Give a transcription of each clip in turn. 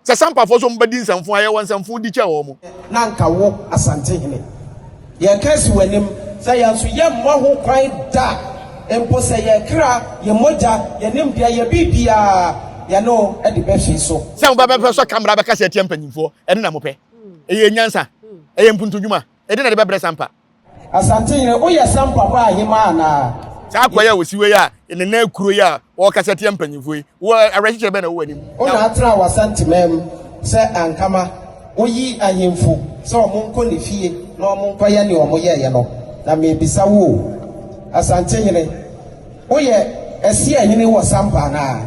Sɛ Sampafoɔ nso wɔbɛdi nsɛmfo a, yɛwɔ nsɛmfo di kyɛn wɔn. Na anka wo, Asantehene, yɛreka asi w'anim sɛ yɛn nso yɛremmɔ ho kwan da mpo sɛ yɛn kra, yɛn mogya, yɛn nimdeɛ, yɛn biribiara, yɛne wo de bɛfi so. Sɛ mobɛbɛpɛ sɔ kamera bɛkasa atia mpanyimfoɔ, ɛno na mopɛ. Ɛyɛ nyansa? Ɛyɛ mpuntudwuma? Ɛdeɛn na ɛde bɛbrɛ Sampa? Asantehene, woyɛ Sampa hɔ ahemaa anaa? Saa akoa yi a ɔsi hɔ yi a ne nan akuro yi a ɔrekasa tia mpanyimfoɔ yi, wo awerɛkyekyerɛ bɛn na ɛwɔ w'anim? Wo na atena w'Asanteman mu sɛ ankama, woyi ahemfo sɛ wɔnkɔ ne fie na wɔnkɔyɛ nea wɔyɛeɛ no. Na merebisa wo o, Asantehene, Woyɛ Asiahene wɔ Sampa anaa?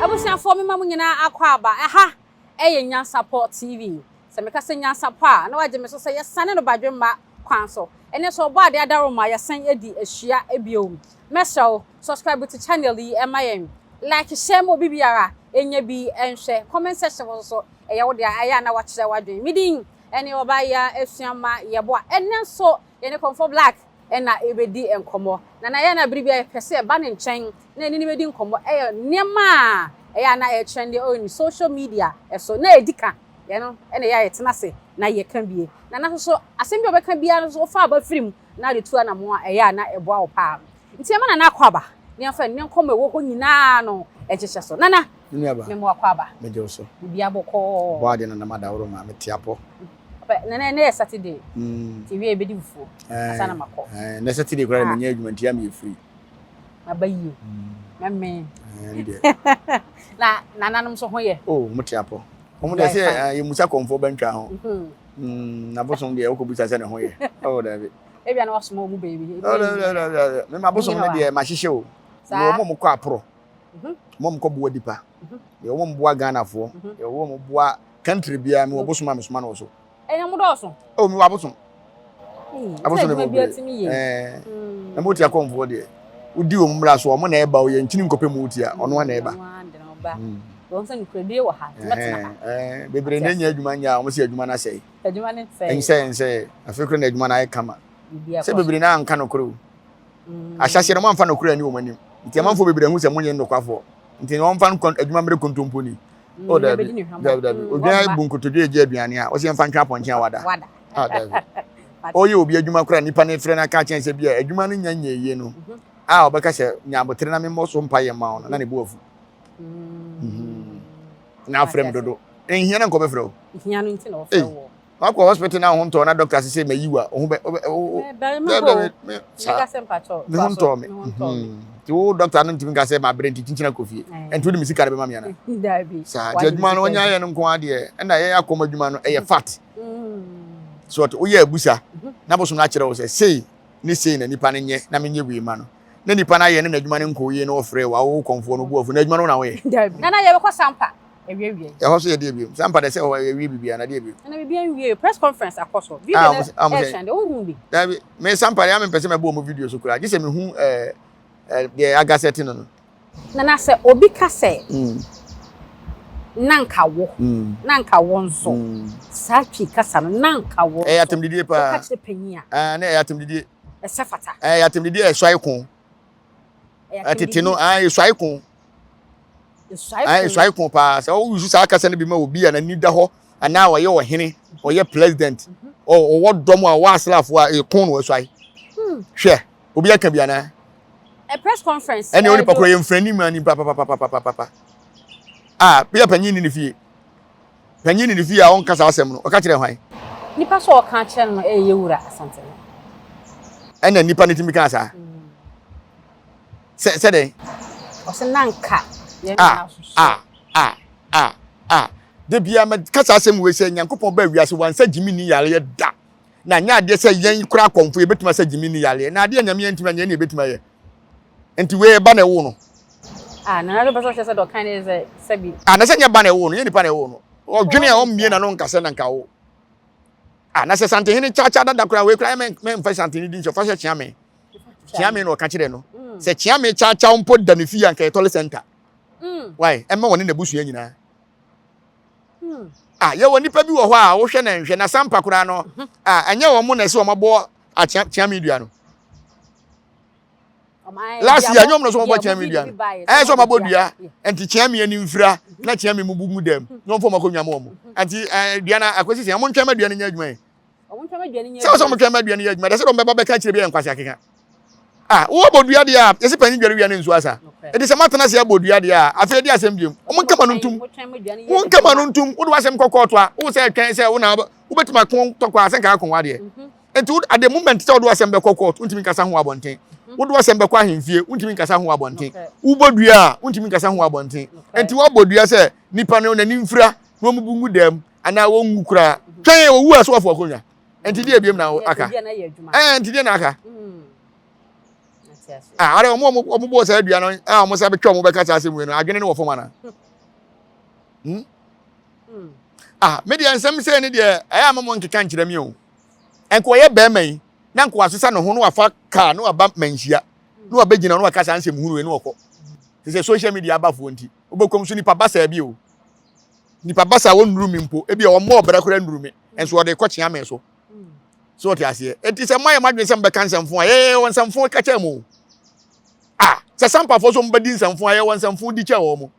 Abusuafoɔ mema mo nyinaa akwaaba. Ɛha ɛyɛ Nyansapɔ TV. Sɛ meka sɛ Nyansapɔ a, na wagye me so sɛ yɛsane no badwemma kwan so. Ɛnnɛ nso Ɔbɔadeɛ adaworoma yɛsan adi ahyia bio. Mɛsrɛ wo, subscribe to channel yi ma yɛn. Like hyɛ ma obi biara nya bi nhwɛ. Comment section hɔ nso ɛyɛ wo dea, ɛyɛ a na wakyerɛ w'adwene. Me din ɛne Ɔbaayaa Asuama Yeboah. Ɛnnɛ nso yɛne Kɔmfɔ Black na yɛbɛdi nkɔmmɔ. Na na ɛyɛ a na bere biara yɛpɛ sɛ yɛba ne nkyɛn na yɛne no bɛdi nkɔmmɔ. Ɛyɛ nneɛma a ɛyɛ a na ɛretrɛnde wɔ social media so na ɛdi ka. Yɛn na ɛyɛ a yɛtena ase na yɛka bie. Na nanso so asɛm bi a wɔbɛka biara no so wofa aba firi mu na wode tu anammɔn a ɛyɛ a na ɛboa wo paa. Nti ɛma Nana Akwaaba ne yɛmfa ne nkɔmmɔ a ɛwɔ hɔ nyinaa no nhyehyɛ so. Nana, mema wo akwaaba. Megye wo so. Biribiara bɔkɔɔ. Bɔ adeɛ Nana Madaworo ma mete apɔ. Papa, Nana ɛnnɛ yɛ Saturday. Nti wie a yɛbɛdi fufuo ansa na makɔ. Ɛnnɛ Saturday koraa deɛ menyɛ adwuma nti a meyɛ free. Maba yie. Mɛmee. Na nananom nso ho yɛ? Oh, wɔn te apɔ. Wɔn deɛ sɛ yɛmusa kɔmfoɔ bɛntwa ho. Na bosom deɛ wokɔbusa sɛ ne ho yɛ. Oh, daabi. Ebia na wasoma wɔn baabi. Oh, daabi, daabi, daabi. Me ma bosom no deɛ mahyehyɛ o. Wɔn a wɔkɔ aporɔ. Wɔn a wɔkɔ boa nipa. Wɔn a wɔboa Ghanafoɔ. Wɔn a wɔboa country biara mewɔ bosom a mesoma no wɔ so. Ɛnna mo dɔɔso. Oh, mewɔ abosom. Abosom de mo bere. Ɛɛ. Na mo tia kɔnfoɔ deɛ. Wodi wɔn mmara so, wɔn na ɛba o, yɛn nkyini nkɔpɛ mu tia, ɔno na ɛba. Wɔn sɛ nukuredie wɔ ha, mɛtena ha. Ɛɛ, bebree na enya adwuma nyɛ a, wɔn sɛ adwuma no asɛe. Adwuma no nsɛe. Nsɛe nsɛe. Afei kora na adwuma no ayɛ kama. Sɛ bebree na anka nokorɛ o. Ahyɛaseɛ no wɔamfa nokorɛ anni wɔn anim. Nti amanfoɔ bebree ahu sɛ monyɛ nnokwafoɔ. Nti wɔmfa adwuma mmere kontomponi. Mm, Oh, dabi, dabi, dabi. Mm, Odwan bu nkotodwe egye aduane a, ɔsɛ yɛmfa ntwe apɔnkye a wada. Ah, dabi. Ɔyɛ obi adwuma koraa nipa no frɛ no aka kyɛn sɛ bi a adwuma no nya nyɛ yie no, mhm. a ɔbɛka sɛ nya abotere na memmɔ so mpa yɛ mma wo no, na ne bo afu. Mm. Mhm. Na afrɛ me dodo. Nhia na nkɔbɛfrɛ wo. Nhia no nti na ɔfrɛ wo. Wakɔ hospital na ho ntɔ na doctor sese ma yiwa ho bɛ o me ho ntɔ me nti wo doctor no ntumi nka sɛ ma brɛ nti kyinkyina kɔ fie nti wode me sika no bɛma me ana saa nti adwuma no wɔnya yɛ no nko adeɛ ɛna yɛyɛ akɔm adwuma no ɛyɛ fat so woyɛ abusa na bosom no akyerɛ wo sɛ sei ne sei na nipa no nyɛ na menyɛ wei ma no na nipa no ayɛ ne n'adwuma no nkɔ yie na ɔfrɛ wo awo kɔmfoɔ no bu afu na adwuma no na woyɛ nana yɛbɛkɔ sampa Ɛwiewie. Ɛhɔ so yɛ deɛ bio. Sampa deɛ sɛ ɛhɔ ɛwie biribiara na deɛ bio. Ɛna biribiara nwie press conference akɔ so. Video ah, no ɛhyɛn deɛ wohu bi. Dabi me sampa deɛ amempɛ sɛ mɛbɔ wɔn video so koraa gye sɛ mehu ɛɛ ɛɛ deɛ agasɛte no no. Nana sɛ obi ka sɛ mm. na nka wo mm. na nka wo nso mm. saa twi kasa no na nka wo ɛyɛ atemdidie paa woka kyerɛ panyin a ɛɛ na ɛyɛ atemdidie ɛsɛ fata ɛyɛ atemdidie ɛsɔe ko ɛtete no ɛɛ ɛsɔe ko Ɛsuae ko paa sɛ woyusu saa kasa no bi ma obi a n'ani da hɔ anaa ɔyɛ ɔhene ɔyɛ president mhm. ɔwɔ dɔm a ɔwɔ asraafo a ɛko no asuae hmm. hwɛ obi aka bi anaa press conference ɛne onipa koro yɛ mfrani ma nipa papapapapapa a bia panyin ni ne fie panyin ni ne fie a ɔnka saa asɛm no ɔka kyerɛ hwan nipa sɛ ɔka kyerɛ no ɛyɛ wura asante no ɛna nipa no tumi kaa saa mm. Sɛ sɛ dɛn? Ɔsɛ na nka yɛn A nyinaa soso. a a a a Da biara mɛka saa asɛm wei sɛ Nyankopɔn baa wiase wansa gyimi ni yareɛ da. Na nyɛ adeɛ sɛ yɛn koraa akɔmfo yɛbɛtumi asa gyimi ni yareɛ. Na adeɛ a Nyame antumi anyɛ ɛne yɛbɛtumi ayɛ. Nti wei ɛba na ɛwoo no. Ah, Nana do pɛ sɛ ɔkyerɛ sɛ deɛ ɔkan ne sɛ sɛbi. Ah, na sɛ nyɛ ba na ɛwoo no, nyɛ nipa na ɛwoo no. Ɔdwene a ɔmmie n'ano nka sɛ na nka wo. Ah, na sɛ Santehene kyaakyaa dada koraa wei koraa mɛmfa Santehene din sɛ ɔfa hyɛ Kyeame. Kyeame na ɔka kyerɛ no mm. sɛ Kyeame kyaakyaw mpo da ne fie anka yɛ tɔle center. Mm. Why? Ɛma wɔne n'abusua nyinaa. Mm. Ah, yɛwɔ nipa bi wɔ hɔ a wohwɛ na nhwɛ na sampa koraa no mhm. ah, ɛnyɛ wɔn mo na ɛsɛ wɔn abɔ akyea kyea dua no. Last year ɛnyɛ wɔn na sɛ wɔn abɔ kyea mi dua no. Ɛyɛ sɛ wɔn abɔ dua nti kyea mi ani nfira na kyea mi mu bu mu dɛm na wɔn fɔ wɔn akonnwa mu wɔn. Nti ɛɛ dua na akosi sɛ wɔn ntwɛn ma dua no nyɛ adwuma yi. Sɛ wɔsɛ wɔn twɛn ma dua no yɛ adwuma deɛ sɛ wɔn bɛba bɛka kyerɛ bi yɛ nkwasi akeka. Ah, wowɔ bɔ dua deɛ a, yɛsi panyin dware wia ne nsuo asa. Eti sɛ moatena ase abɔ dua deɛ a, afei ɛde asɛm biom. Wɔn nkama no ntum. Wɔn nkama no ntum. Wode w'asɛm kɔ kɔɔto a, wo sɛ ɛtwɛn sɛ wo na wobɛtumi ako tɔkwa a sɛ nka ako w'adeɛ. Mhm. Nti at the moment sɛ wode w'asɛm bɛkɔ kɔɔto, wontumi nkasa ho abɔnten. Mhm. Wode w'asɛm bɛkɔ ahemfie, wontumi nkasa ho abɔnten. Wobɔ dua a, wontumi nkasa ho abɔnten. Nti woabɔ dua sɛ nipa no n'ani mfira na wɔn bu ngu dɛm anaa wɔn ngu koraa. Mhm. Twɛn owu a so wafo akonnwa. Nti deɛ ebiem na aka. Ɛɛ nti deɛ na aka. Mm. Ah, are wɔn wɔn bɔ saa dua no a wɔn sa bɛtwa wɔn bɛka saa asɛm wei no adwene no wɔ fam ana. Hmm? hmm. Ah, me deɛ nsɛm sɛ ne deɛ ɛyɛ ama mo nkeka nkyerɛ mi o. Nka ɔyɛ bɛrima yi na nka wasesa ne ho na wafa kaa na waba manhyia na wabɛgyina na waka saa nsɛm hunu wei na ɔkɔ. Te sɛ social media abafoɔ nti wobɛkɔm so nipa basaa bi o. Nipa basaa wɔnnuru mi mpo ebi a wɔmmɔ ɔbrɛ koraa nnuru mi nso ɔde kɔkyea me so. So ɔte aseɛ. Enti sɛ moayɛ mo adwene sɛ mobɛka nsɛmfo a, yɛyɛ wɔ nsɛmfo ka kyɛɛ mo. A, sɛ sampafoɔ so mobɛdi nsɛmfo a, yɛwɔ nsɛmfo di kyɛɛ wɔn mo.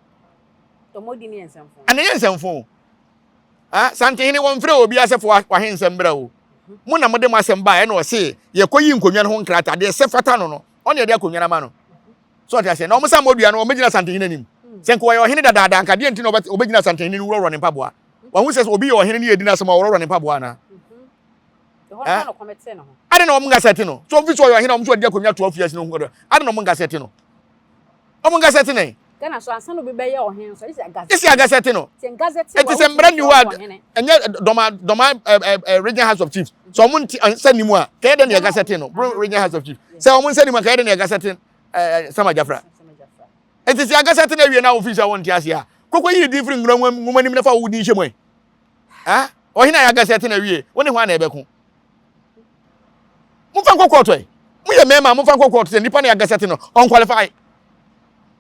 Ɛna yɛ nsɛmfo. A, Santehene wɔmfrɛ obi asɛ fo wahe nsɛm bra o. Mo na mode mo asɛm baa ɛna ɔse yɛkɔyi nkonnwa no ho nkrataa deɛ sɛ fata no no, ɔne yɛde akonnwa no ama no. So ɔte aseɛ. Na wɔn sɛ mmɔdua no wɔbɛgyina Santehene anim. Sɛ nka ɔyɛ ɔhene dadaada nka deɛ nti na ɔbɛgyina Santehene no wurɔwurɔ ne mpaboa. Wahu sɛ obi yɛ ɔhene ne yɛdi n'asɛm a ɔworɔworɔ ne mpaboa anaa? Ade na wɔn nkasa te no. So ofi so ɔyɛ ɔhene a wɔn nso ɔdi akonnwa 12 years no ho kɔdɔ. Ade na wɔn nkasa te no. Wɔn nkasa te ne. Ghana so ansa na obi bɛyɛ ɔhene nso ɛsɛ gazette. Ɛsɛ gazette no. Ɛti sɛ mmara ni hɔ a ɛnyɛ dɔma dɔma ɛɛ region house of chiefs. Sɛ wɔn nti nsa ni mu a kɛyɛ dɛ na yɛ gazette no. Region house of chiefs. Sɛ wɔn nsa ni mu a kɛyɛ dɛ na yɛ gazette ɛɛ Sama Jafra. Enti sɛ ankasa tena awie na wofi sɛ wonte ase a, kɔkɔ yi ne din firi nwura nwoma nim na fa wo din hyɛ mu ɛ. Ha? Ɔhene a yɛankasa tena awie, wo ne hwan na ɛbɛko? Momfa nkɔ kɔɔto ɛ. Moyɛ mmarima a, momfa nkɔ kɔɔto sɛ nipa no yɛankasa te no, ɔnkwalify.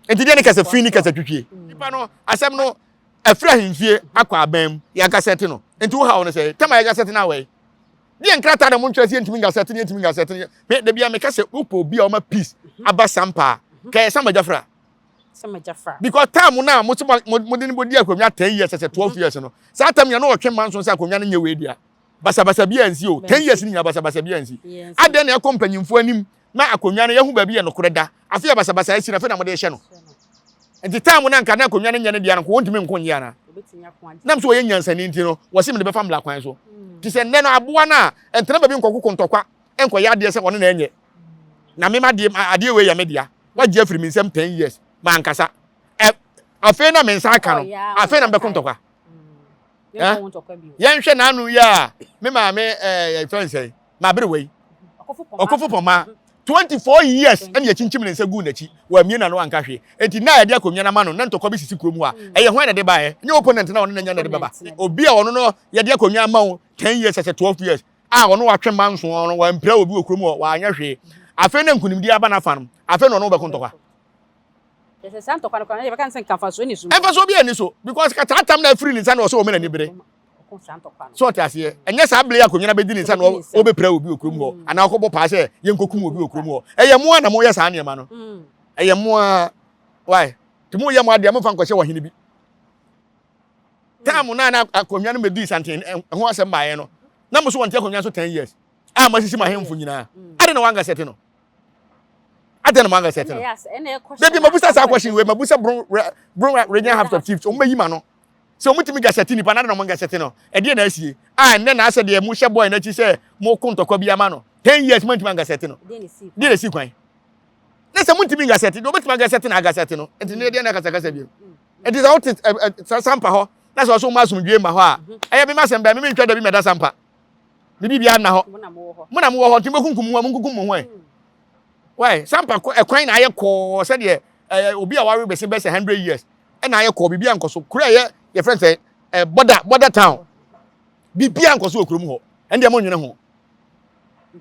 Enti deɛ ne kasa fi ne kasa twitwie. Nipa no, asɛm no, afiri ahemfie akɔ aban mu, yɛankasa te no. Enti wo haw no sɛ, tama yɛankasa te no awɔ ɛ. Deɛ nkrataa na montwerɛ sɛ yɛntumi ngasɛte ne yɛntumi ngasɛte ne me da bia meka sɛ wopɛ obi a ɔma peace aba sampa a kɛyɛ Sama Jafra because time no a mo sɛ mode no bɔdi akonnwa 10 years sɛ 12 years no saa time yɛ no ɔtwe manso sɛ akonnwa no nyɛ wei dea basabasa bi ansi o 10 years no nyina basabasa bi ansi adɛn na ɛkɔ mpanyimfoɔ anim na akonnwa no yɛhu baabi yɛ nokorɛ da afei a basabasa asi no afei na mode hyɛ no nti time no anka na akonnwa no nyɛ ne dea no nko wɔntumi nko nyɛ anaa nam sɛ ɔyɛ nyansani nti no wɔse mede bɛfa mmara kwan so nti sɛ nnɛ no aboa no a ɛntena baabi nkɔkoko ntɔkwa nkɔyɛ adeɛ sɛ ɔno na ɛnyɛ na mema adeɛ adeɛ wei yɛ me dea wagye afiri me nsam 10 years mankasa ɛ afei na me nsa aka no afei na mebɛko ntɔkwa yɛnhwɛ n'ano yi a me maame ɛɛ yɛfrɛ nsɛn maberewa yi ɔkofo pɔma 24 years ɛna yɛkyinkyim ne nsa guu n'akyi wɔamie n'ano anka hwee enti na yɛde akonnwa no ama no na ntɔkwa bi sisi kurom hɔ a ɛyɛ hwan na ɛde baeɛ nyɛ opponent na ɔno na nya na ɛde bɛba obi a ɔno no yɛde akonnwa ama wo 10 years ɛsɛ 12 years a ɔno watwe ma nso ɔno wampira obi wɔ kurom hɔ wanyɛ hwee afei na nkunimdi aba n'afa no afei na ɔno bɛko ntɔkwa Kyerɛ sɛ saa ntɔkwa no koraa no yɛbɛka no sɛ nka mfasoɔ nni so. Mfasoɔ biara nni so because ka saa tam no afiri ne nsa na ɔsɛ ɔma n'ani bere. So ɔte aseɛ? Ɛnyɛ saa bere yi akonnwa no abɛdi ne nsa na ɔbɛpira obi wɔ kurom hɔ mm. anaa ɔkɔbɔ paa sɛ yɛnkɔkum obi wɔ kurom hɔ. Ɛyɛ mo a na moyɛ saa nneɛma no. Mm. Ɛyɛ mo a why? Nti moyɛ mo adeɛ momfa nkɔhyɛ ɔhene bi. Tam no a na akonnwa no bɛdii santen ho asɛm baeɛ no na mo so wɔnte akonnwa so 10 years a moasisi mo ahemfo nyinaa. Ade na wɔanka sɛ te no. Adɛn na mo anka sɛ ɛte no? Dabi mabusa saa question wei mabusa Bron Bron Regional House of Chiefs wɔn bɛyi ma no sɛ wɔn tumi gasɛte nipa na adɛn na wɔn gasɛte no ɛdeɛ na asie a ɛnɛ na asɛ deɛ mo hyɛ boy n'akyi sɛ mo ko ntɔkwa bi ama no ten years mo ntumi angasɛte no deɛ na esi kwan ne sɛ mo ntumi ngasɛte deɛ obetumi agasɛte na agasɛte no nti ne deɛ na akasakasa bio nti sɛ wote ɛ sampa hɔ na sɛ ɔso mo asomdwe ma hɔ a ɛyɛ mi ma sɛm bɛn mi mi ntwa dabi mɛda sampa. Ne biribiara nna hɔ. Mo na mowɔ hɔ nti mobɛkunkum mo ho a monkunkum mo ho ɛ. Why? Sampa ɛkwan na ayɛ kɔɔ sɛdeɛ ɛɛ obi a wawe bɛsi bɛsɛ hundred years ɛna ayɛ kɔɔ biribiara nkɔ so. Kuro a ɛyɛ yɛfrɛ no sɛ ɛɛ border border town biribiara nkɔ so wɔ kurom hɔ. Ɛndeɛ mo nwene ho.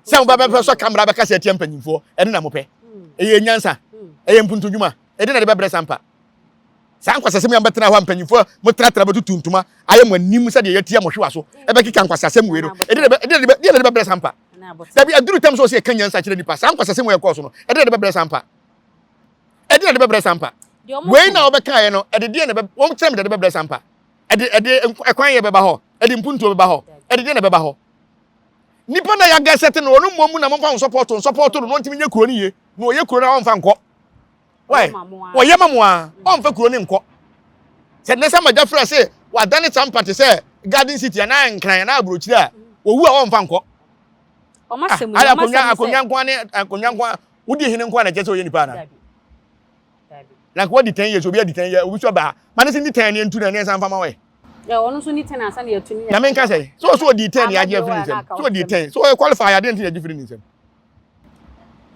Sɛ mo ba bɛpɛ sɔ kamera bɛka sɛ atia mpanyinfoɔ ɛno na mopɛ. Ɛyɛ nyansa. Ɛyɛ mpuntudwuma. Ɛde na ɛde bɛbrɛ Sampa. Saa nkwasiasɛm yi a mobɛtena hɔ a mpanyimfoɔ a motratra bɛtutu ntoma ayɛ mo anim sɛdeɛ yɛatia mo hwewa so ɛbɛkeka nkwasiasɛm wei no, ɛdeɛ na ɛde bɛbrɛ sampa? Dabi, aduru tam sɛ ɔsɛ yɛka nyansa kyerɛ nipa. Saa nkwasiasɛm wei ɛkɔɔ so no, ɛdeɛ na ɛde bɛbrɛ sampa? Ɛdeɛ na ɛde bɛbrɛ sampa? Wei na wɔbɛkaeɛ no, ɛde deɛ na ɛbɛ, wɔn kyerɛ me deɛ ɛde bɛbrɛ sampa. Ɛde ɛde ɛkwan yɛ bɛba hɔ, ɛde mpuntuo bɛba hɔ, ɛde deɛ na ɛbɛba hɔ. Nipa na yɛagɛsɛte no, ɔno mmom na momfa nsɔpɔto nsɔpɔto no na ɔntumi nyɛ kuro no yie, na ɔyɛ kuro no a ɔmfa nkɔ. Why? Wɔyɛ ma mo a, ɔmfa kuro no nkɔ. Sɛ nnɛ sɛ magya frɛ se wadane Champa te sɛ Garden City anaa Nkran anaa aburokyire a, owu a ɔmfa nkɔ. Ah, ayɛ akonnwa akonnwa nko ne akonnwa nko wodi hene nko na kyerɛ sɛ ɔyɛ nipa ana? Like wadi 10 years, obi adi 10 years, obi so aba. Ma ne se ni 10 ne ntu na ne nsa mfa ma wɛ. Yeah, ɔno nso ni 10 ansa na yɛtu ne. Na menka sɛ, so so odi 10 yɛ agye afiri ne nsam. So odi 10, so ɔyɛ qualify adeɛ nti na agye firi ne nsam.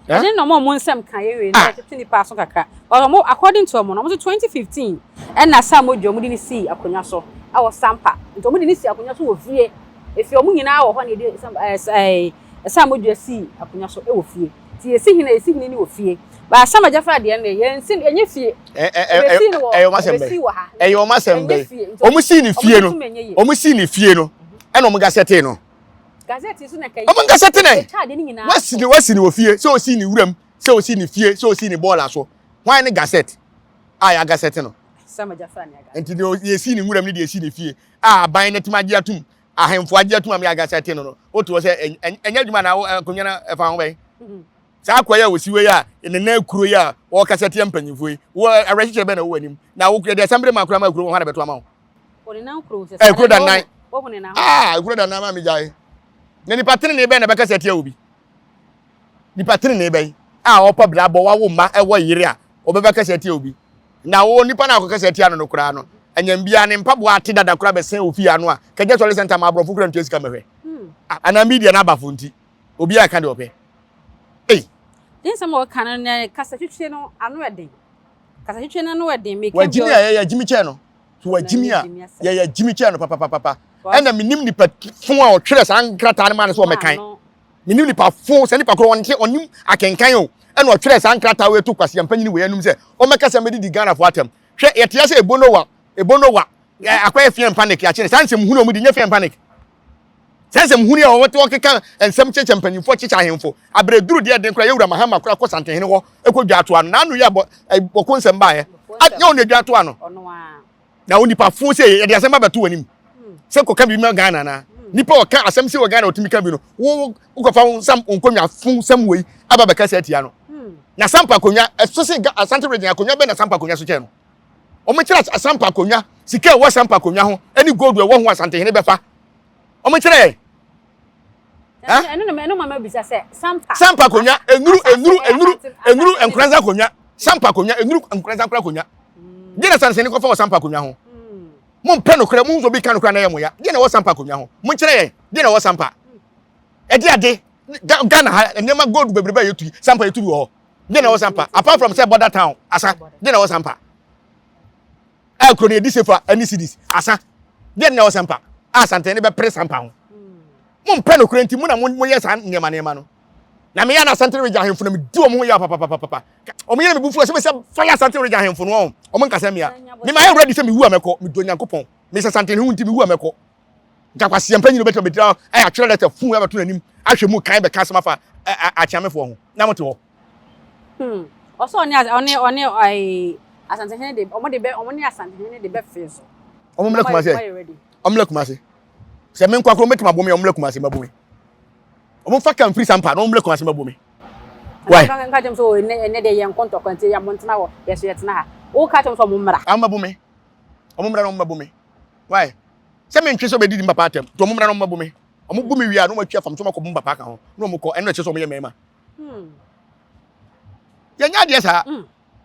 Ɛne na ɔmo a ɔmo nsɛm ka yɛ wei na yɛtete nipa aso kakra. But ɔmo according to ɔmo no, ɔmo se 2015 ɛna Sam Odwo ɔmo de no sii akonwa so ɛwɔ Sampa. Nti ɔmo de no sii akonwa so wɔ fie. Efie ɔmo nyinaa wɔ hɔ na yɛde Sam ɛɛ Sam Odwo sii akonwa so ɛwɔ fie. Nti yɛsi hene a yɛsi hene no wɔ fie. But Sam Agyafra deɛ no deɛ yɛnsi no ɛnyɛ fie. Yɛbɛsi no wɔ yɛbɛsi wɔ ha. Ɛyɛ ɔmo asɛm bɛn? Ɔmo sii no fie no, ɔmo sii no fie no ɛna ɔmo gasɛtee no. Ɔmo nkasa tene. Wasi ne wasi ne wɔ fie sɛ osi ne wuram sɛ osi ne fie sɛ osi ne bɔɔla so. Hwan ne gazette a yɛ gazette no? Nti deɛ yɛsi ne wuram ne deɛ esi ne fie a aban no atumi agye atum ahemfo agye atum a yɛ gazette no no wote hɔ sɛ ɛnyɛ adwuma na akonnwa no ɛfa ho bɛn? Saa akwa yi a wɔsi wei a ne nan kuro yi a wɔkasa tia mpanyinfoɔ yi wɔ awerɛkyekyerɛ bɛn na wɔ anim na wo deɛ asɛm bere ma akora ma kuro wɔn hɔ na bɛto ama wo. Ekuro da nan. Ah, ekuro da nan ma mi gyae. Na nipa tenenee bɛn na bɛkasa tia obi? Nipa tenenee bɛn a ɔpɛ bra bɔ wawo mma ɛwɔ yere a ɔbɛbɛkasa tia obi? Na wo nipa na akɔkasa tia no no koraa no, anyam biara ne mpaboa ate dada koraa bɛsɛn ofie ano a, kɛgye sɔre sɛnta ma aborɔfo kura ntua sika mɛhwɛ. Anaa media no abafo nti, obi a ɛka deɛ ɔpɛ. Ei. Ne nsɛm a ɔka no ne kasa twitwi no ano ɛden. Kasa twitwi no ano ɛden. Wagyimi a yɛyɛ gyimi kyɛn no. So wagyimi a yɛyɛ gyimi kyɛn no papapapa. Ɛna menim nipa fo a ɔtwerɛ saa nkrataa no maa no sɛ ɔmɛkan. Menim nipa fo sɛ nipa korɔ ɔnte ɔnim akenkan o. Ɛna ɔtwerɛ saa nkrataa wei to kwasia mpanyini wei anum sɛ ɔmɛka sɛ mɛdidi Ghanafoɔ atɛm. Hwɛ yɛte ase ebo no wa ebo no wa akɔyɛ fear and panic yɛakye no saa nsɛm hunu a wɔdi nyɛ fear and panic. Saa nsɛm hunu a wɔte wɔkeka nsɛm kyekyɛ mpanyinfoɔ kyekyɛ ahemfo abrɛduru deɛ den koraa yɛwura Mahama koraa kɔ Santehene hɔ ɛkɔ dwa atoa no n'ano yɛ abɔ bɔko nsɛm baeɛ nyɛ ɔno adwa atoa no na onipa fo sɛ yɛde asɛm abɛto w'anim sɛ kɔka biribi ma Ghana na nipa ɔka asɛm sɛ wɔ Ghana ɔtumi ka bi no wo wokɔfa wo nsam nkonnwa fo nsɛm wei aba bɛka sɛ atia no na sampa akonnwa ɛso se Asante region akonnwa bɛ na sampa akonnwa so kyɛn no wɔn kyerɛ asampa akonnwa sika ɛwɔ sampa akonnwa ho ɛne gold ɛwɔ ho Asantehene bɛfa wɔn kyerɛ yɛn. Ɛno ma ma bisa sɛ sampa. Sampa akonnwa enuru enuru enuru enuru nkoranza akonnwa sampa akonnwa enuru nkoranza nkora akonnwa. Deɛ na Asantehene kɔfa wɔ sampa akonnwa ho. Mo mpɛ nokorɛ mo nso obi ka nokorɛ na ɛyɛ mo ya. Deɛ na ɛwɔ sampa akonnwa ho. Mo nkyerɛ yɛn deɛ na ɛwɔ sampa. Ɛde ade Ghana ha nneɛma gold bebrebe a yɛtu sampa yɛtu bi wɔ hɔ. Deɛ na ɛwɔ sampa apart from sɛ border town asa deɛ na ɛwɔ sampa. A kuro no yɛdi sefa ne cedis asa deɛ na ɛwɔ sampa a Asantehene bɛpere sampa ho. Mo mpɛ nokorɛ nti mo na moyɛ saa nneɛma nneɛma no. Na meyɛ na Asante region ahemfo na medi wɔn ho yaw papapapapa. Wɔn yɛ me bu fu sɛ mesɛ fa yɛ Asante region ahemfo no wɔn wɔn nkasa mmea. Me ma yɛ ready sɛ mewu a mɛkɔ medɔ Nyankopɔn. Mesɛ Asantehene ho nti mewu a mɛkɔ. Nka kwaseɛ mpanyin obɛtumi abɛgyina ayɛ atwerɛ lɛtɛ fuu abɛto n'anim ahwɛ mu kan bɛka asɛm afa akyeamefoɔ ho na mote hɔ. Hmm. Ɔsɛ ɔne ɔne ɔne ɛɛ Asantehene de ɔmo de bɛ ɔmo ne Asantehene de bɛ fee so. Ɔmo mmerɛ Kumase. Ɔmo mmerɛ Kumase. Sɛ me nkwa koro mɛtumi abɔ me ɔmo mmerɛ Kumase mɛbo me. Ɔmo nfa kan firi Sampa na ɔmo mmerɛ Kumase mɛbo me. Why? Nka kyɛm sɛ ɛnɛ ɛnɛ deɛ yɛn nko ntɔkwa nti yɛ mo ntena hɔ yɛ so yɛtena ha. Wo ka kyɛm sɛ ɔmo mmra. Ɔmo mɛbo me. Ɔmo mmra na ɔmo mɛbo me. Why? Sɛ mentwe sɛ ɔbɛdidi me papa atɛm nti ɔmo mmra na ɔmo mɛbo me. Ɔmo bu me wie a na ɔmo atwi afam so ɔmo akɔbo me papa aka ho na ɔmo kɔ ɛno na ɛkyerɛ sɛ ɔmo yɛ mmarima. Yɛnyɛ adeɛ saa.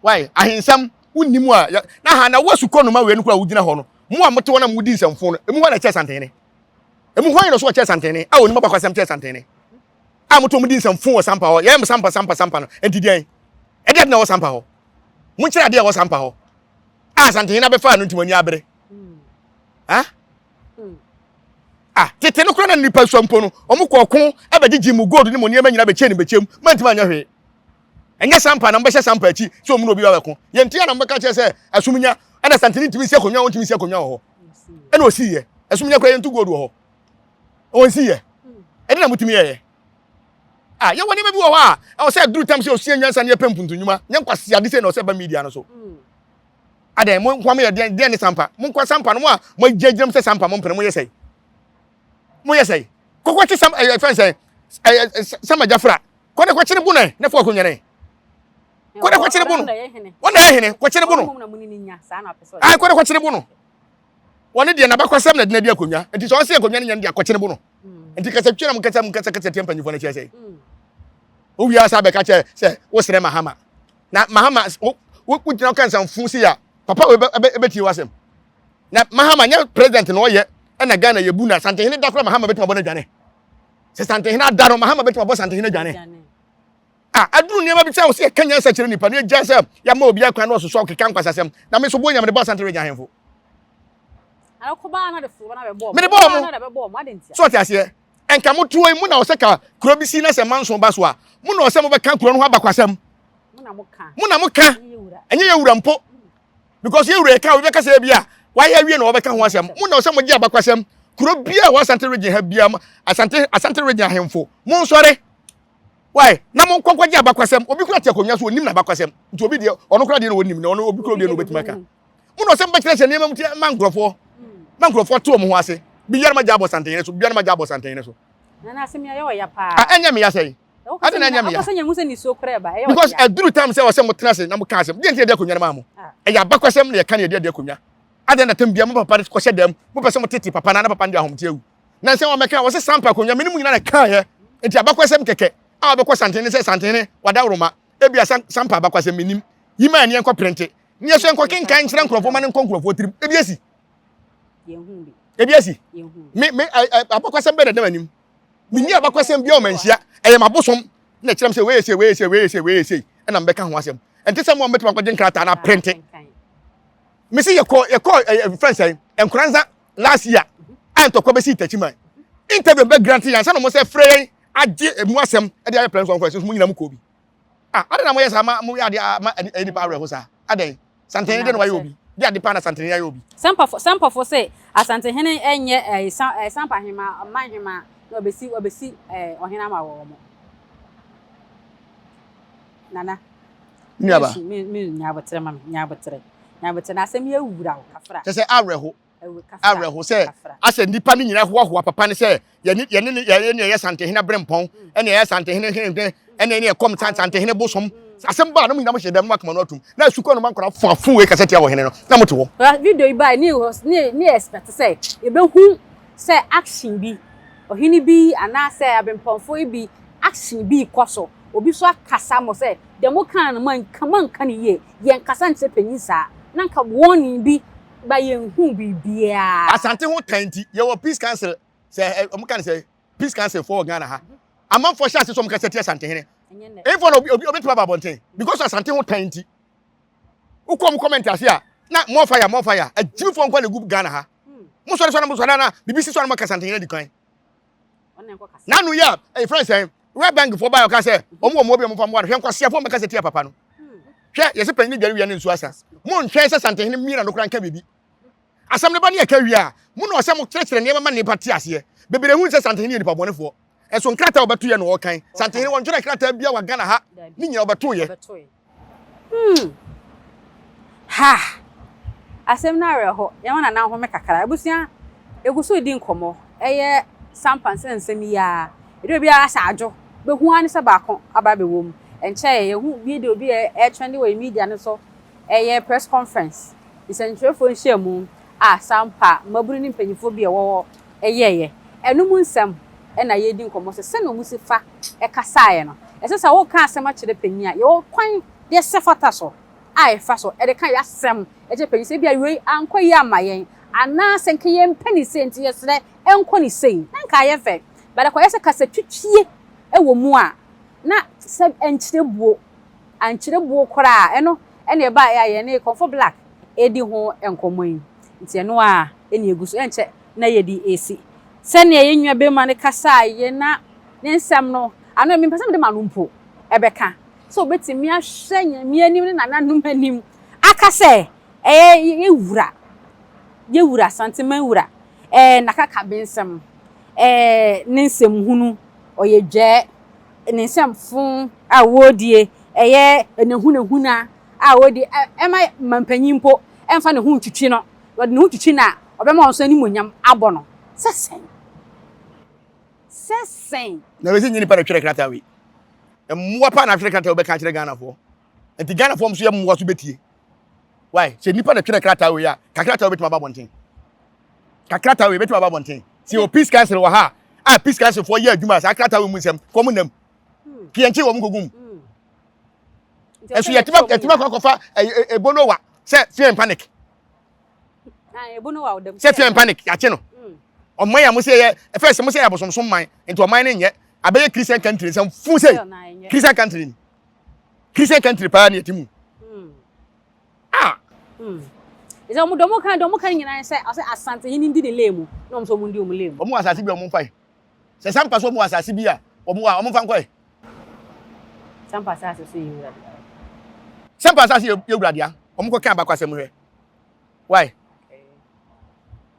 Why? Ahensɛm wonni mu a na ha na woasu kɔ noma wei no kora wogyina hɔ no mo a mote hɔ na modi nsɛmfo no emu hɔ na ɛkyɛ santene emu hɔ yɛ so ɔkyɛ santene a onim abakwasɛm kyɛ santene a mote wɔn di nsɛmfo wɔ sampa hɔ yɛn sampa sampa sampa no nti deɛn ɛde ade na ɛwɔ sampa hɔ monkyerɛ adeɛ ɛwɔ sampa hɔ a santene na bɛfa no nti mo ani abere ha ah tete no kora na nipa sua mpo no wɔn kɔ ɔko ɛbɛgyegye mu gold ne mo nneɛma nyinaa bɛkyɛ ne bɛkyɛm mantumi anyɛ hwee. Ɛnyɛ sampa na mobɛhyɛ sampa akyi sɛ ɔmu na obi ba bɛko. Yɛn ti a na mobɛka kyerɛ sɛ ɛsom nya ɛna santene ntumi nsi akonnwa a ɔntumi nsi akonnwa wɔ hɔ. Ɛna ɔsiiɛ. Ɛsom nya koraa yɛntu gold wɔ hɔ. Ɔnsiiɛ. Ɛde na motumi yɛyɛ. Ah, yɛwɔ nneɛma bi wɔ hɔ a ɛwɔ sɛ ɛduru tam sɛ ɔsua nyansa ne yɛpɛ mpuntu nnwuma. Nyɛ nkwaseade sei na ɔsɛ ba media no so. Adɛn, mo nkoa moyɛ deɛn deɛn ne sampa? Mo nkoa sampa no mo a moagyinagyina mu sɛ sampa mo mpene moyɛ sɛn? Moyɛ sɛn? Kɔkɔkye sam ɛyɛ fɛn sɛn ɛyɛ sama gyafra. Kɔ ne kɔkyere bo no ɛ na fa akonnwa no ɛ. Kɔ ne kɔkyere bo no. Wɔn na ɛyɛ hene kɔkyere bo no. Ayi kɔ ne kɔkyere bo no. Wɔn deɛ n'abakwasɛm na ɛde di akonnwa. Nti sɛ ɔsi akonnwa no nyɛ no deɛ akɔkyere bo no. Nti kasa twɛ na mo kasa mo kasa kasa tia mpanyinfoɔ no kyerɛ sɛ. Wowie asa bɛka kyerɛ sɛ wosrɛ Mahama. Na Mahama wo wogyina ka nsɛmfo si a papa wei bɛtie w'asɛm. Na Mahama nyɛ president na ɔyɛ ɛna Ghana yɛbu na Asantehene da koraa Mahama bɛtumi abɔ no adwane. Sɛ Santehene ada no, Mahama bɛtumi abɔ Santehene adwane. A aduru nneɛma bi sɛ wɔ sɛ yɛka nyansa kyerɛ nipa no yɛgya sɛ yɛama obi akwan na ɔsosɔ ɔkeka nkwasasɛm na me nso boɔ nyame de bɔ Asante Region ahemfo. Mede bɔɔ mo. So ɔte aseɛ? Ɛnka mo toɔ yi mu na ɔsɛ ka kuro bi si na sɛ manso ba so a mo na ɔsɛ mobɛka kuro no ho abakwasɛm. Mo na mo ka. Ɛnyɛ yɛ wura mpo. Because yɛ wura yɛ ka obi bɛka sɛ ebi a wayɛ awie na wɔbɛka ho asɛm. Mo na ɔsɛ mo gye abakwasɛm. Kuro bi a wɔ Asante region ha bia Asante Asante region ahemfo mo nsɔre. Why? Na mo nkɔnkɔ gye abakwasɛm. Obi kura te akonnwa so onim na abakwasɛm. Nti obi deɛ ɔno kura deɛ na onim na ɔno obi kura deɛ na obetumi aka. Mo na ɔsɛ mo bɛkyerɛkyerɛ nneɛma mu ti ma nkurɔfoɔ. Ma nkurɔfoɔ te wɔn ho ase. Biara ma gya abɔ santehene so. Biara ma gya abɔ santehene so. Nana asɛm yi ayɛ ɔya paa. Ah, ɛnyɛ me ya sɛn. Ade na ɛnyɛ me ya. Because ɛduru time sɛ ɔsɛ mo tena ase na mo ka asɛm. Deɛ nti yɛde akonnwa no maa mo. Ɛyɛ abakwasɛm na yɛka na yɛde adi akonnwa. Adɛn na tam bia mo papa kɔhyɛ dɛm. Mo pɛ sɛ mo tete papa na na papa no de ahomte awu. Na nsɛm wɔn mɛka wɔsɛ sampa akonnwa me ne mu nyinaa na ɛka yɛ. Nti abakwasɛm kɛkɛ a wɔbɛkɔ santene sɛ santene wadawuroma. Ebia sampa abakwasɛm menim. Yi ma ɛneɛ nkɔ prente. Ne yɛsɛ nkɔ kenkan nkyerɛ nkurɔfoɔ ma ne nkɔ nkurɔfoɔ tirim. Ebi asi. Ebi asi. Me me abakwasɛm bɛn na ɛda m'anim. Menni abakwasɛm biara wɔ manhyia. Ɛyɛ m'abosom na ɛkyerɛ me sɛ wei yɛ sei, wei yɛ sei, wei yɛ sei, wei yɛ sei, ɛna mebɛka ho asɛm. Ɛnte sɛ mo a mobɛtumi akɔgye nkrataa na aprente. Mese yɛkɔ yɛkɔ ɛɛ fɛn sɛn Nkoranza last year a ntɔkwa bɛsi Takyiman. Interview bɛ grant yɛn ansa na wɔn sɛ frɛ yɛn agye emu asɛm de ayɛ press conference nso mo nyinaa mo kɔɔ bi. Ah, adɛn na moyɛ saa ma moyɛ adeɛ ama ɛyɛ nipa awerɛho saa? Adɛn? Santehene deɛ na wayɛ obi. De ade paa na Santehene ayɛ obi. Sampafo Sampafo se Asantehene nyɛ ɛɛ sa ɛɛ Sampahema ɔmanhema na ɔbɛsi ɔbɛsi ɛɛ ɔhene ama wɔn. Nana. Nuaba. Me me nya abotere ma me nya abotere nya abotere na asɛm yi awura wo kafra. Kyɛ sɛ awerɛho. Awerɛho sɛ asɛ nnipa no nyinaa hoahoa papa no sɛ yɛne yɛne ne yɛne ne yɛyɛ Santehene aberempɔn ɛne yɛyɛ Santehene hene ɛne ɛne ɛkɔm Santehene bosom asɛm baa na mo nyinaa mo hyɛ dɛm na mo akoma no atum na asukɔ no ma nkɔla fo afo wei kasa tia ɔhene no na mo te hɔ. Video yi bae ne ne ne expect sɛ yɛbɛhu sɛ action bi ɔhene bi anaasɛ aberempɔnfoɔ yi bi action bi rekɔ so obi nso akasa mo sɛ deɛ mokaa no moanka moanka no yie yɛnkasa nkyerɛ panyin saa na nka warning bi ba yɛnhuu biribiara. Asante ho tan nti yɛwɔ peace council sɛ ɔmo ka ne sɛ peace council foɔ wɔ Ghana ha amanfoɔ hyɛ ase sɛ ɔmo kasa tia Asantehene ɛnfoɔ na obi obi obetumi aba abɔnten because Asante ho tan nti wokɔ ɔmo comment ase a na more fire more fire agyimifoɔ nkwa na egu Ghana ha mo sɔre sɔre mo sɔre na bibi si sɔre mo ka Asantehene adi kan N'ano yɛ a, ɛyɛ fɛn sɛn? World Bank foɔ baa ɔka sɛ wɔn wɔ mmoa bi a wɔfa mmoa no. Hwɛ nkwaseafoɔ mbɛka sɛ tia papa no. Hwɛ yɛsɛ panyin dware wia ne nsuo asa. Mo ntwɛn sɛ Santehene mmie n'ano koraa nka biribi. Asɛm no ba ne yɛka wie a, mo na ɔsɛ mo kyerɛkyerɛ nneɛma ma nnipa te aseɛ. Bebree hu sɛ Santehene yɛ nipa bɔnefoɔ. Ɛso nkrataa a wɔbɛto yɛ na ɔrekan. Santehene wɔntwerɛ krataa biara wɔ Ghana ha. Ne nyinaa wɔbɛto yɛ. Hmm. Ha! Asɛm no awerɛho. Yɛma Nana nhome kakra. Abusua, yɛgu so redi nkɔmmɔ. Ɛyɛ sampa nsɛnsɛm yi ara. Ɛdu baabi a asɛ adwo. Bɛhu ara ne sɛ baako aba abɛwɔ mu. Ɛnkyɛeɛ, yɛhu video bi a ɛretrɛnde wɔ yɛn media no so. Ɛyɛ press conference, nsɛntwerɛfoɔ nhyiamu a sampa mmabunu ne mpanimfoɔ bi a ɛwɔ hɔ yɛeɛ. Ɛno mu nsɛm na yɛredi nkɔmmɔ sɛ sɛdeɛ wɔsi fa kasaeɛ no. Ɛsɛ sɛ woreka asɛm akyerɛ panin a, yɛwɔ kwan deɛ ɛsɛ fata so a yɛfa so de ka yɛn asɛm kyerɛ panin sɛ ebia wei ankɔ yie amma yɛn anaasɛ nka yɛmpɛ no sei nti yɛsrɛ ɛnkɔ no sei na nka ayɛ fɛ. But ɛkɔyɛ sɛ kasatwitwie wɔ mu a, na sɛ ɛnkyerɛ buo, ankyerɛ buo koraa a, ɛno ɛna ɛbaeɛ a yɛne Komfo Black redi ho nkɔmmɔ yi. Nti ɛno ara na ɛgu so, ɛnkyɛ na yɛde resi. Sɛnea yɛn nuabarima no kasaeɛ na ne nsɛm no, ano mempɛ sɛ mede m'ano mpo bɛka. sɛ obetumi ahwɛ Nyame anim ne nananom anim aka sɛ ɛyɛ yɛ wura, yɛ wura, Asanteman wura, ɛɛ n'akakabensɛm, ɛɛ ne nsɛmhunu, ɔyɛ dwɛɛ, ne nsɛmfo a wɔredie, ɛyɛ n'ahunahuna a wɔredie, ɛma mampanyin mpo ɛmfa ne ho ntwitwi no, ɔde ne ho twitwi no a, ɔbɛma wɔn nso animuonyam abɔ no. Sɛ sɛn? Sɛ sɛn? Na wei sɛ nyɛ nipa na twerɛ krataa wei. Mmoa paa na atwerɛ krataa wobɛka akyerɛ Ghanafoɔ. Nti Ghanafoɔ nso yɛ mmoa so bɛtie. Why? Sɛ nipa na twerɛ krataa wei a, ka krataa wei bɛtumi aba abɔnten. Ka krataa wei bɛtumi aba abɔnten. Sɛ yɛwɔ peace council wɔ ha a, a peace council foɔ yɛ adwuma saa krataa wei mu nsɛm kɔ mo nam. Kiyɛnkye wɔn kɔgu mu. Ɛso yɛtumi yɛtumi akɔ akɔfa ebonowa sɛ fear and panic. Sɛ fear and panic yɛakye no. Ɔman a mo sɛ yɛ ɛfɛ sɛ mo sɛ yɛ abosomsom man nti ɔman no nyɛ abɛyɛ Christian country nsɛm fun sɛ Christian country ni. Christian country paa ne yɛte mu. Ah. Ɛsɛ wɔn dɔm kan dɔm kan nyinaa sɛ ɔsɛ Asante hene ndi ne lane mu na wɔn nso wɔn ndi wɔn lane mu. Wɔn wɔ asase bi a wɔn mfa yi. Sɛ Sampa so wɔn wɔ asase bi a wɔn wɔ a wɔn mfa nkɔ yi. Sampa asase so yɛ wura dea. Sampa asase yɛ wura dea. Wɔn kɔ kan abakwasɛm hwɛ. Why?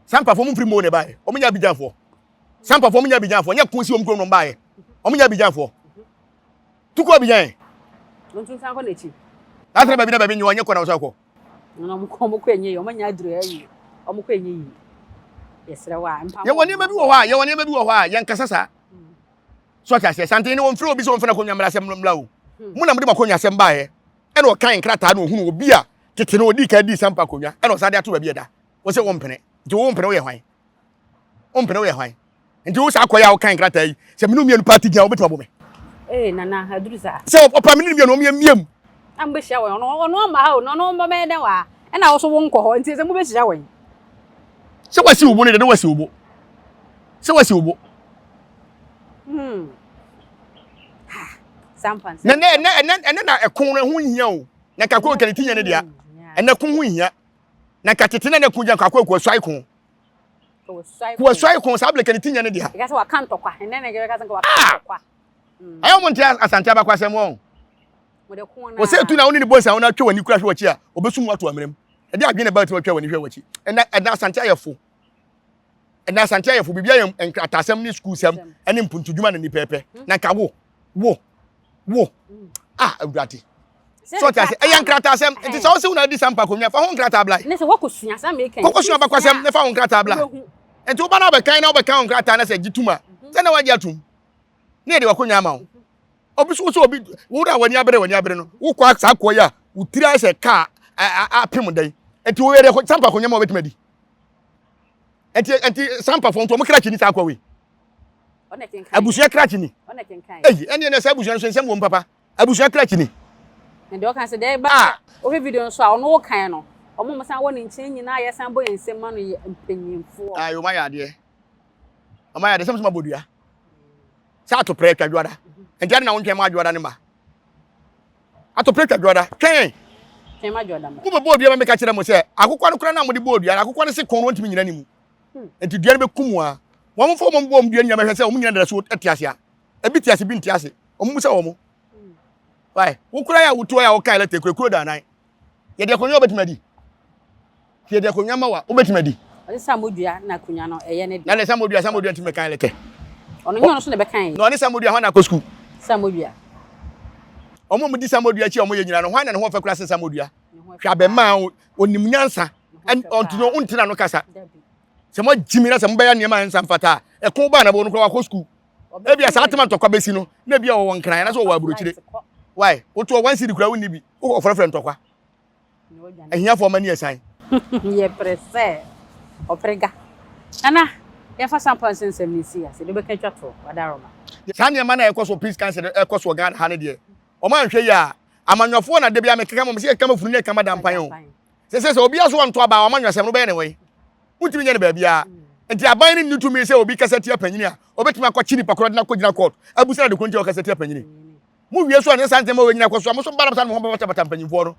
Sampa fo wɔn mfiri mo na ɛbaeɛ. Wɔn nyɛ Abidjanfoɔ. Sampa fo wɔn nyɛ Abidjanfoɔ. Nyɛ ko si wɔn kurom na wɔn baeɛ. Wɔn nyɛ Abidjanfoɔ. Tukɔ Abidjan. Ntu nsan kɔ n'akyi. N'asɛm baabi na baabi nyɛ ɔnyɛ kɔ na ɔsɛ kɔ. Na ɔmo kɔ ɔmo kɔ enye yi ɔmo anya aduru awie ɔmo kɔ enye yi yɛsrɛ wo a mpa. Yɛwɔ nneɛma bi wɔ hɔ a yɛwɔ nneɛma bi wɔ hɔ a yɛn kasa saa. So ɔte aseɛ santen ne wɔn firi obi sɛ wɔn fɛn akonnwa mmra asɛm mmra o. Mo na mo de mo akonnwa asɛm baeɛ ɛna ɔkan nkrataa na ohunu obi a tete no odi kan di sampa akonnwa ɛna ɔsan de ato baabi ɛda wɔsɛ wɔn mpene nti wɔn mpene woyɛ hwan wɔn mpene woyɛ hwan. Nti wo saa kɔyɛ a wokan nkrataa yi, sɛ mene mmienu paa ti gyina wobɛtumi abɔ me. Ee nana, aduru saa. Sɛ ɔpa mene mmienu ɔmo yɛ mmiam. Na mobɛhyia wɔn, ɔno ɔno ɔmma ha o, na ɔno ɔmma bɛyɛ dɛn wɔ ha? Ɛna wo so wo nkɔ hɔ, nti sɛ mobɛhyia wɔn. Sɛ wasi wo bo no deɛ na wasi wo bo. Sɛ wasi wo bo. Hmm. Ha, sampa nsɛm. Na ɛnɛ ɛnɛ ɛnɛ ɛnɛ na ɛko no ho nhia o. Na kakɔ kɛne ti nyɛ ne dea. Ɛnɛ ko ho nhia. Na nka tete na ɛnɛ ko gya kakɔ kɔ suai ko. Kuasuae ko saa bleke ne ti nyɛ ne dea. Ɛka sɛ waka ntɔkwa. Ɛnɛ na ɛka sɛ waka ah! ntɔkwa. Ɛyɛ wɔn nte asante abakwasɛm wɔn. Wɔsɛ etu na wɔne ne bonsa wɔn atwa wɔn ani kura hwɛ wɔkyi a wɔbɛsum ato amena mu. Ɛde adwene na ɛba ti wɔatwa wɔn ani hwɛ wɔkyi. Ɛnɛ ɛnɛ asante ayɛ fo. Ɛnɛ asante ayɛ fo biribi ayɛ nkrataasɛm ne sukuusɛm ɛne mpuntudwuma na nipa ɛpɛ. Na nka wo wo wo ah awurade so ɔte ase ɛyɛ nkrataasɛm nti sɛ ɔsɛ wo na adi sampa akonnwa fa ho nkrataa bla ne sɛ wɔkɔsua sɛ meka kɔkɔsua bakwasɛm ne fa ho nkrataa bla nti woba na wobɛkan na wobɛka ho nkrataa na sɛ gye tum a sɛ na wagye atum ne yɛde wakonnwa ama wo obi so sɛ obi wo na w'ani abere w'ani abere no wokɔ saa kɔ yi a wo tiri ayɛ sɛ kaa apem dan nti woyɛ deɛ sampa akonnwa ma wobɛtumi adi nti nti sampa fo nti wɔn krakye ni saa akɔ wei abusua krakye ni eyi ɛne ɛne sɛ abusua nso nsɛm wɔ mu papa abusua krakye ni. Na deɛ ɔka sɛ deɛ ɛba ah. wohwɛ video nso a ɔno wokan no ɔmo mo san wɔ ne nkyɛn nyinaa yɛ san bɔ yɛn nsɛm ma no yɛ mpanyinfoɔ. Ayi ɔmo ayɛ adeɛ ɔmo ayɛ adeɛ sɛ mo sɛ mo abɔ dua sɛ atoprɛ atwa dwoada nti adi na wɔn ntwɛn mo adwoada ne ma atoprɛ twa dwoada twɛn. Twɛn ma dwoada ma. Mo bɛ bɔ dua ma mi ka kyerɛ mo sɛ akokɔ no kora na mo de bɔ dua no akokɔ no se kɔn no ntumi nyina ne mu. Nti dua no bɛkum wɔn a, wɔn mfa wɔn bɔ wɔn dua no nyinaa bɛhwɛ sɛ wɔn nyinaa dada so te ase a. Ebi te ase, bi nte ase. Wɔn mu sɛ wɔn. Why? Wo kura yɛ a wotu yɛ a woka lɛtɛ kura kuro da anan. Yɛde akonnwa wobɛtumi adi. Yɛde akonnwa ma wa wobɛtumi adi. Ɔde samodua na akonnwa no ɛyɛ ne deɛ. Na ne samodua samodua ntumi kan lɛtɛ. Ɔno nyɛ ɔno so na ɛbɛkan yɛ. Na ɔne samodua hɔ na akɔ sukuu. Samodua. Wɔn a wɔdi samodua akyi a wɔyɛ nyinaa no hwan na ne ho ɔfɛ kura sen samodua? Hwɛ abɛmaa onim nyansa. Ɔntumi ɔntina no kasa. Sɛ mo agyimi na sɛ mobɛyɛ nneɛma a ɛnsa mfata a, ɛko baa na bɔ no koraa wakɔ sukuu. Ebi a saa tema ntɔkwa bɛsi no, na ebi a wɔwɔ nkran anaasɛ wɔwɔ aburokyire. Why? Wotoɔ one cedi koraa wonni bi. Wokɔ frɛfrɛ ntɔkwa. Ahiafoɔ mma ni ɛsan. Yɛpere sɛ ɔpere ga. Nana, yɛmfa sampa nsɛnsɛm no nsi ase. Deɛ wobɛka atwa toɔ, Wadaroma. Saa nneɛma no a ɛkɔ so peace council ɛkɔ so wɔ Ghana ha no deɛ, wɔn anhwɛ yie a, amanyɔfoɔ na da biara mekeka ma wɔn sɛ yɛka ma funu ne yɛka ma dampan o. Sɛ sɛ sɛ obi aso ɔnto aba a ɔma nwasɛm no bɛyɛ ne wɛn? Wontumi nyɛ no baabiara. Nti aban no nni tumi sɛ obi kasa tia panyini a, obetumi akɔkye nipa korɔ de no akɔgyina court abusa no ade korɔ nti a ɔkasa tia panyini. Mo wie so a ne saa nsɛm a wei nyina kɔ so a, mo so ba na mo san de mo ho bɛbatabata mpanyinfoɔ no.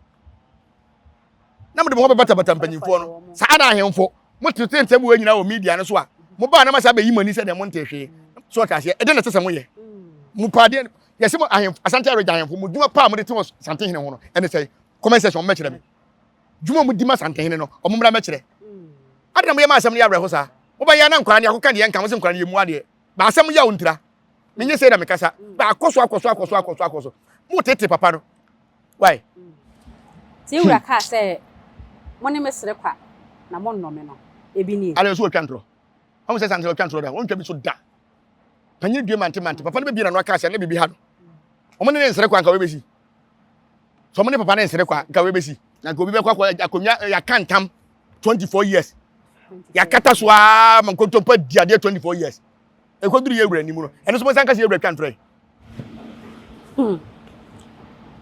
Na mo de mo ho bɛbatabata mpanyinfoɔ no. Saa na ahemfo, mo tete nsɛm wei nyina wɔ media no so a, mo ba na mo asa abɛyi mo ani sɛ deɛ mo nte hwee. So ɔte aseɛ, ɛdɛn na ɛsɛ sɛ moyɛ? Mo pa adeɛ. Yɛsɛ mo ahemfo, Asante Aregya ahemfo, mo dwuma pa a mode te wɔ Santehene ho no, ɛne sɛn? Comment section, wɔn mmɛkyerɛ me. Dwuma a wɔdi ma Santehene no, wɔn mmra mmɛkyerɛ. Adɛn na moyɛ ma asɛm no yɛ awerɛho saa? Mobɛyɛ na nkwadaa no yɛakɔka deɛ ɛnka, mo se nkwadaa no yɛmmu adeɛ. Ba asɛm yaw ntira. Menyɛ sei na mekasa. Ba akɔ so akɔ so akɔ so akɔ so akɔ so. Motete papa no. Why? Tie wura kaa sɛ, Mo ne me sere kwa, na monnɔ me no, ebi nie. Adɛn nso wɔtwa ntorɔ? Wahu sɛ Santehene ɔtwa ntorɔ da? Wɔntwa bi so da. Panyin due mante mante. Papa no bɛbie n'ano aka asɛm na biribi ha no. Wɔn ne ne nsere kwa nka wɔbɛsi. Sɛ wɔn ne papa ne nsere kwa nka wɔbɛsi. Na nka obi bɛkɔ akɔ akonnwa yɛaka ntam 24 years. Yɛakata so ara ma nkontompo adi adeɛ 24 years. Ɛkɔduru yɛ wura anim no, ɛno nso mo nsa nka sɛ yɛ wura twa ntorɔ yi. Hmm.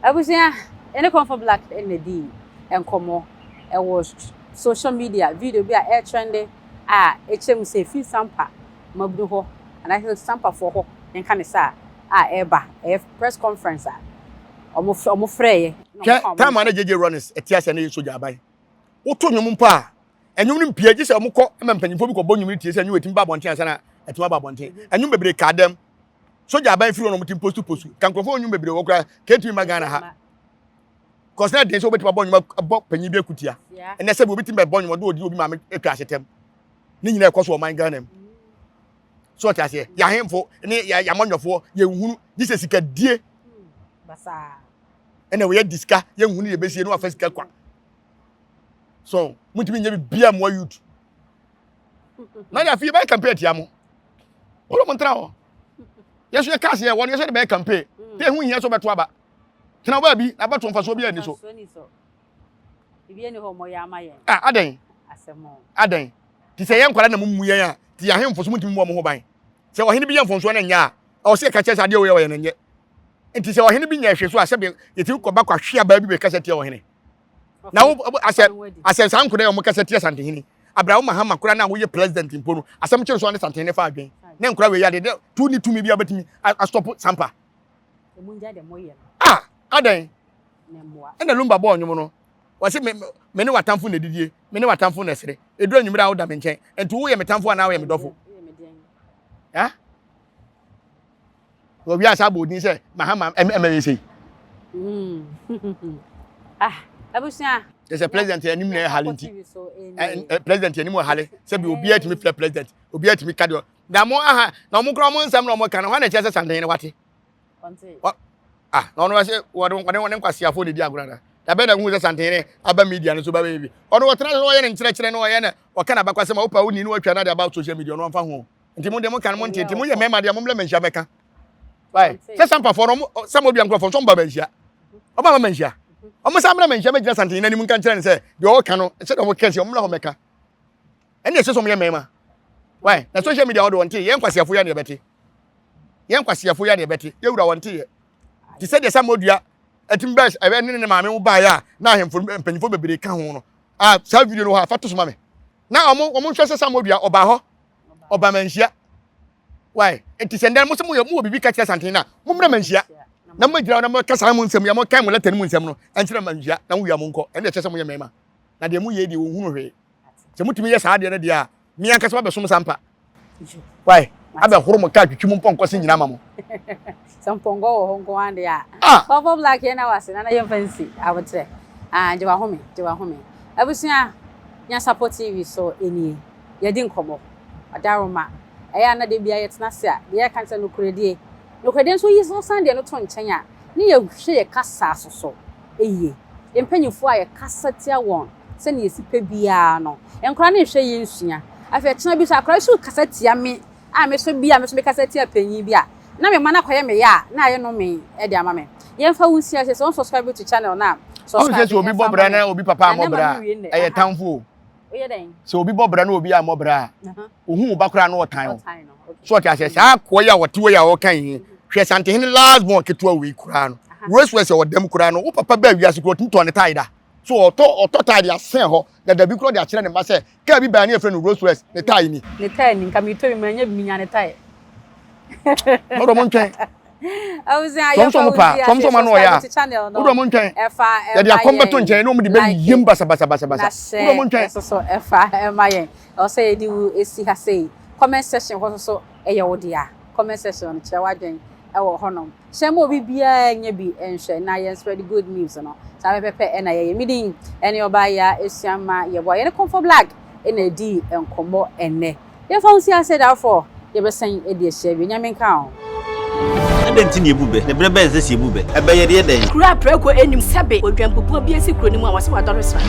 Abusua, yɛne Comfort Black na dii nkɔmmɔ ɛwɔ social media video bi a ɛretrɛnde a ɛkyerɛ mu sɛ ɛfiri Sampa mmabunu hɔ anaasɛ Sampafoɔ hɔ yɛnka ne saa a ɛreba ɛyɛ press conference a wɔn frɛeɛ. Hwɛ time a na JJ Rollins ɛte ase na yɛ sogya aban. Woto nnwom mpo a, nnwom no mpie gye sɛ wɔkɔ ma mpanyinfoɔ bi kɔbɔ nnwom no tie sɛ nnwom ɛtumi ba abɔnten ansa na ɛtumi aba abɔnten. Nnwom bebree kaa dɛm. Sogya aban firi hɔ na wɔte postu postu. Ka nkurɔfoɔ nnwom bebree wɔ koraa kɛntumi ma Ghana ha. Kɔs na den sɛ wobɛtumi abɔ nnwom abɔ panyin bi akutia. Ɛnɛ sɛ bi obi tumi bɛbɔ nnwom ɔde ɔdi obi maame atwa asetɛm. Ne nyinaa ɛkɔ so ɔman Ghana mu. So ɔte aseɛ yɛ ahemfo ne yɛ amanyɔfoɔ yɛnhunu gye sɛ sikadie. Ɛna wɔyɛ di sika yɛnhunu yɛbɛsie ne wafa sika kwa. So montumi nyɛ biribiara mmoa youth. Na yɛ afei yɛbɛyɛ campaign atia mo. Wɔn mo ntena hɔ. Yɛso yɛ cars yɛ wɔ no yɛso de bɛyɛ campaign. Tɛ ɛho hia sɛ wobɛto aba. Tena baabi na abɛto mfasoɔ bi ani so. Ah, adɛn? Adɛn? Te sɛ yɛn nkwadaa na mo mmu yɛn a, te yɛn ahemfo so montumi mmɔ mo ho ban. Sɛ ɔhene bi yɛ mfomsoɔ na nyɛ a, ɛwɔ sɛ yɛka kyerɛ sɛ adeɛ wei ɔyɛ no nyɛ. Nti sɛ ɔhene bi nyɛ hwee so a, sɛbe yɛtumi kɔba kɔahwe abaa bi bɛkasa tia ɔhene. Na wo asɛ asɛ saa nkwadaa yi wɔn kasa tia Santehene. Abira wo Mahama koraa na woyɛ president mpo no, asɛm kyerɛ so ne Santehene fa adwen. Ne nkwadaa wei yɛ adeɛ, tu ne tumi bi a wobɛtumi astɔpo Sampa. Ah, adɛn? Ɛna Lumba bɔɔ nnwom no. Wɔse me me ne w'atamfo na edidie, me ne w'atamfo na ɛsere. Eduru anwummere a woda me nkyɛn. Nti woyɛ me tamfo anaa woyɛ me dɔfo? Ha? Wɔwie asa abɔ odin sɛ Mahama ɛmɛ yɛ sei. Ah, abusua. Kyɛ sɛ president anim na ɛhale nti. President anim ɛhale sɛ bi obiara tumi frɛ president, obiara tumi ka deɛ. Na mo aha, na wɔn kora wɔn nsɛm na wɔn ka no, hɔ na ɛkyerɛ sɛ santen no wate. Ah, na ɔno ɔsɛ wɔde wɔde wɔne nkwaseafoɔ na edi agorɔ ana? Dabɛn na wohu sɛ Santehene aba media no so ba bɛyɛ bi? Ɔno ɔtena so na ɔyɛ ne nkyerɛkyerɛ na ɔyɛ na ɔka n'abakwasɛm a wopa wonni na watwa no ade aba social media ɔno ɔmfa ho. Nti mo deɛ mo ka no mo nte nti mo yɛ mmarima deɛ mo mmrɛ manhyia bɛka. Why? Sɛ sampafoɔ no ɔmo sɛ mo dua nkurɔfoɔ nso ɔmo ba manhyia. Ɔmo ama manhyia. Ɔmo san mmrɛ manhyia mɛgyina Santehene anim nka nkyerɛ no sɛ deɛ ɔka no sɛdeɛ ɔmo ka si ɔmo mmra hɔ mɛka. Ɛnna ɛsɛ sɛ ɔmo yɛ mmarima. Why? Na social media ɔde wɔn te yɛn nkwaseafoɔ yɛ na yɛbɛte. Yɛn nkwaseafo yɛ deɛ bɛte yɛ wura wɔn te yɛ te sɛ deɛ samodua ɛtumi bɛ ɛbɛ ne ne maame wo baeɛ a na ahemfo mpanyinfoɔ bebree ka ho no a saa video no hɔ a fa to so ma me na wɔn wɔn nhwɛ sɛ samodua ɔbaa hɔ ɔbaa manhyia why nti sɛ ndɛ mo sɛ mo yɛ mo wɔ biribi ka kyerɛ santen na mo mmerɛ manhyia na mo gyina na mo ka saa mo nsɛm yɛ mo kan mo lɛtɛ no mu nsɛm no ɛnkyerɛ manhyia na mo wia mo nkɔ ɛnna ɛkyɛ sɛ mo yɛ mmarima na deɛ mo yɛ deɛ wɔn hunu hwee sɛ motumi yɛ saa adeɛ no deɛ a me ankasa mabɛsom sampa why abɛhoro mo kaa twitwi mo mpɔnkɔ se nyina ma mo sɛ mpɔnkɔ wɔ hɔ nko ara deɛ a ah. Pɔpɔ Black yɛn na wase nana yɛmfa nsi abotrɛ ah, gye wahome gye wahome abusua Nyansapɔ TV so nie yɛdi nkɔmmɔ ɔdaroma ɛyɛ a na da bia yɛtena ase a deɛ yɛka sɛ nokorɛdie nokorɛdie nso yi so san deɛ no to nkyɛn a ne yɛhwɛ yɛ kasa so so yie mpanyinfoɔ a yɛkasa tia wɔn sɛnea yɛsi pɛ biara no, nkwadaa no nhwɛ yɛn nsua. Afei ɛkyena bi nso akwadaa bi nso rekasa tia me a me nso bi a me nso mekasa tia panyin bi a, na me mma no akɔyɛ me ya a, na ayɛ nnome de ama me. Yɛmfa wo nsi ase, sɛ wonsubscribe to channel no a, Ɔhu sɛ subscribe sɛ obi ɛfa bɔ ma bra me. na obi papa Na ammɔ nɛma bra no a, wie nnɛ. ɛyɛ Aha. tamfo o. Woyɛ dɛn? Sɛ obi bɔ bra na obi ammɔ bra a, Aha. ohu wo ba koraa na ɔtan wo. Ɔtan no. Okay. So ɔte aseɛ saa akoa yi a ɔte hɔ yi a ɔka yi hwɛ Santehene last born ketewa wei koraa no Rolls Royce a ɔda mu koraa no wo papa baa wiase koraa ɔtumi tɔɔ ne tae da. So ɔtɔ ɔtɔ tae de asɛn hɔ na dabi koraa ɔde akyerɛ ne mma sɛ kaa bi baa ne yɛfrɛ no Rolls Royce ne tae ni. Ne tae ni nka metɔ bi manya bi menya ne tae. Wodɔ mo ntwɛn. Abusua Sɔm yɛfa sɔm wo paa nsi sɔm ase sɔm ano ɔyɛ subscribe a to channel no wodɔ mo ntwɛn. ɛfa Yɛde ɛma akɔm bɛto yɛn nkyɛn na wɔn de bɛ like yiem basabasabasa. na Wodɔ mo hyɛ ntwɛn. nso so ɛfa ɛma yɛn ɛwɔ sɛ yɛde wo esi ha sei comment section hɔ nso so ɛyɛ wo dea comment section no kyerɛ w'adwen. wɔ hɔnom. Hyɛ ma obi biara nyɛ bi nhwɛ na yɛn spread good news no. Saa pɛpɛpɛ na yɛyɛ. Me din ne Ɔbaa Yaa Asuama Yeboah. Yɛne Komfo Black na ɛdii nkɔmmɔ ɛnnɛ. Yɛmfa wo nsi ase dawfoɔ, yɛbɛsan adi ahyia bio. Nyame nka wo. Adɛn nti na yɛbu bɛ? Na berɛ bɛn na ɛsɛ sɛ yɛbu bɛ? Ɛbɛ yɛ deɛ dɛn? Kuro a prako nnim sɛbe odwanpupoɔ bi asi kuro no mu a wɔse wadɔre sra.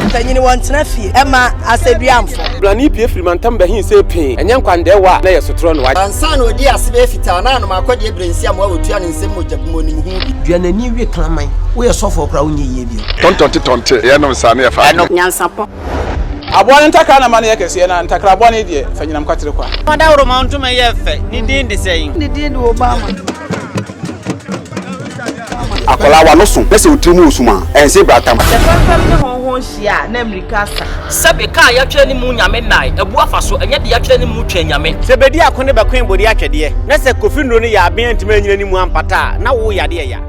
Mpanyini wɔntena fie ɛma asɛduamfo. Brane pue firi mantam bɛhe sɛ pee, ɛnyɛ nkwandɛɛwa a na ɛyɛ sotorɔ no. Ansa na ɔdii ase bɛyɛ fitaa na anom akɔdeɛ berɛ nsiamoa a ɔtua ne nsam mogya gu mu ɔnim ho bi. Dua n'ani we kraman. Woyɛ sɔfoɔ koraa wonyɛ yie bio. Tɔntɔnte tɔnte, yɛnom saa na yɛfa Ɛno. Nyansapɔ. Aboa no ntakra na ma no yɛ kɛseɛ, na ntakra bɔne deɛ, fa nyinam kwatere kwa. Ɔdawuroma ntoma yɛ fɛ, ne din de sɛn? Ne din de Obama. Akwadaa w'ano so na sɛ wo tiri mu resum a, ɛnse bratam. Sɛ fɛmfɛm ne hɔnhɔn hyia a, na mmirika asa. Sɛbe ka a yɛatwerɛ ne mu Nyame nnae, abu afa so, ɛnyɛ deɛ yɛatwerɛ ne mu Twɛn Nyame. Sɛ bedi ako ne bɛkoe bode atwɛdeɛ, na sɛ Kofi nnuro no yɛ aben antumi anyina ne mu ampata a, na wo yadeɛ ya.